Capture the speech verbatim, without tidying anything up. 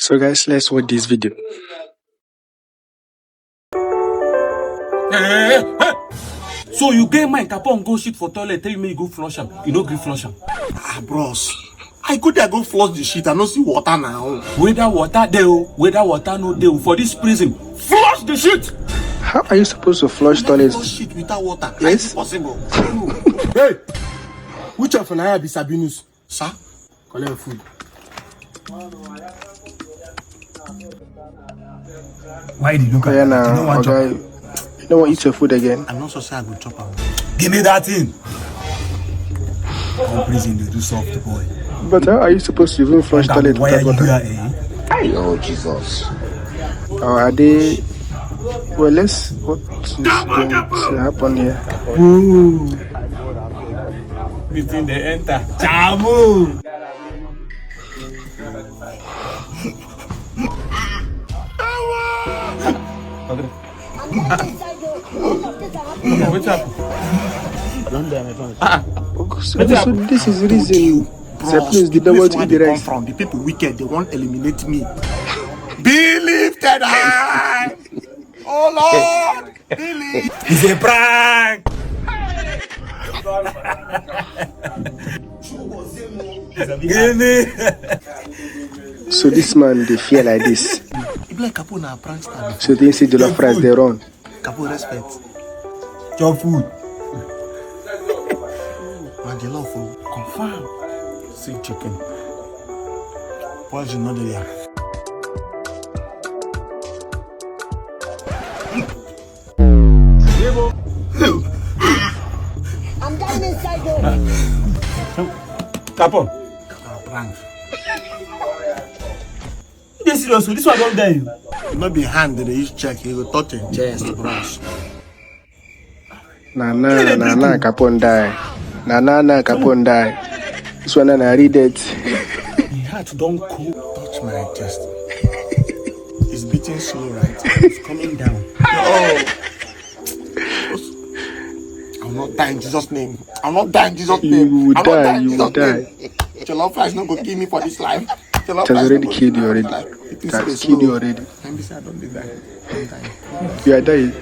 So guys, let's watch this video. Hey, hey, hey. So you get mind, Capon go shit for toilet, tell you make you go flush am. You no gree flush am. Ah, bros. I go there go flush the shit. I no see water now. Whether water dey o, whether water no dey o, for this prison, flush the shit. How are you supposed to flush toilets? Flush shit without water. Yes. How is it possible? Hey, which of una be Sabinus? Sir? Collect food. Why did you look Yeah, now, okay. You don't want to eat your food again. I'm not so sure I go chop am. Give me that thing. Come prison, they do soft boy. But how are you supposed to even flush toilet Why are without you water? here, eh? Oh, Jesus. Or are they? Well, let's what is going to happen here? Meeting they enter. Chamu. Wetin happen? So, so this is the reason. Please, the Place double where eat the they come rice. From the people wicked, they won't eliminate me. Be lifted high. Oh Lord, be lifted. It's a prank. Give me. So this man, they fear like this. You be like Kapo na prankster. So they say jollof rice, they run. Kapo respect. Chop food. Na jollof o. Confirm. See chicken. Poison no dey there. I'm dying inside though. Capon. Ah, prank. You dey serious o? This one don die you. No be hand they use check. You go touch your chest, bros. Na na na na Capone die. Na na na Capone die. This one na read it. My heart don cold. Touch my chest. It's beating slow, right? It's coming down. Oh. I'll not die in Jesus' name. I'll not die in Jesus' name. You will I'll not die, in you will Jesus' name. Die. Jollof rice no go kill me for this life. Jollof It has rice already no go killed kill you me already. for this life. It It is has space, killed you no. Already. Let me say I don't dey die. I don't die. You are dying.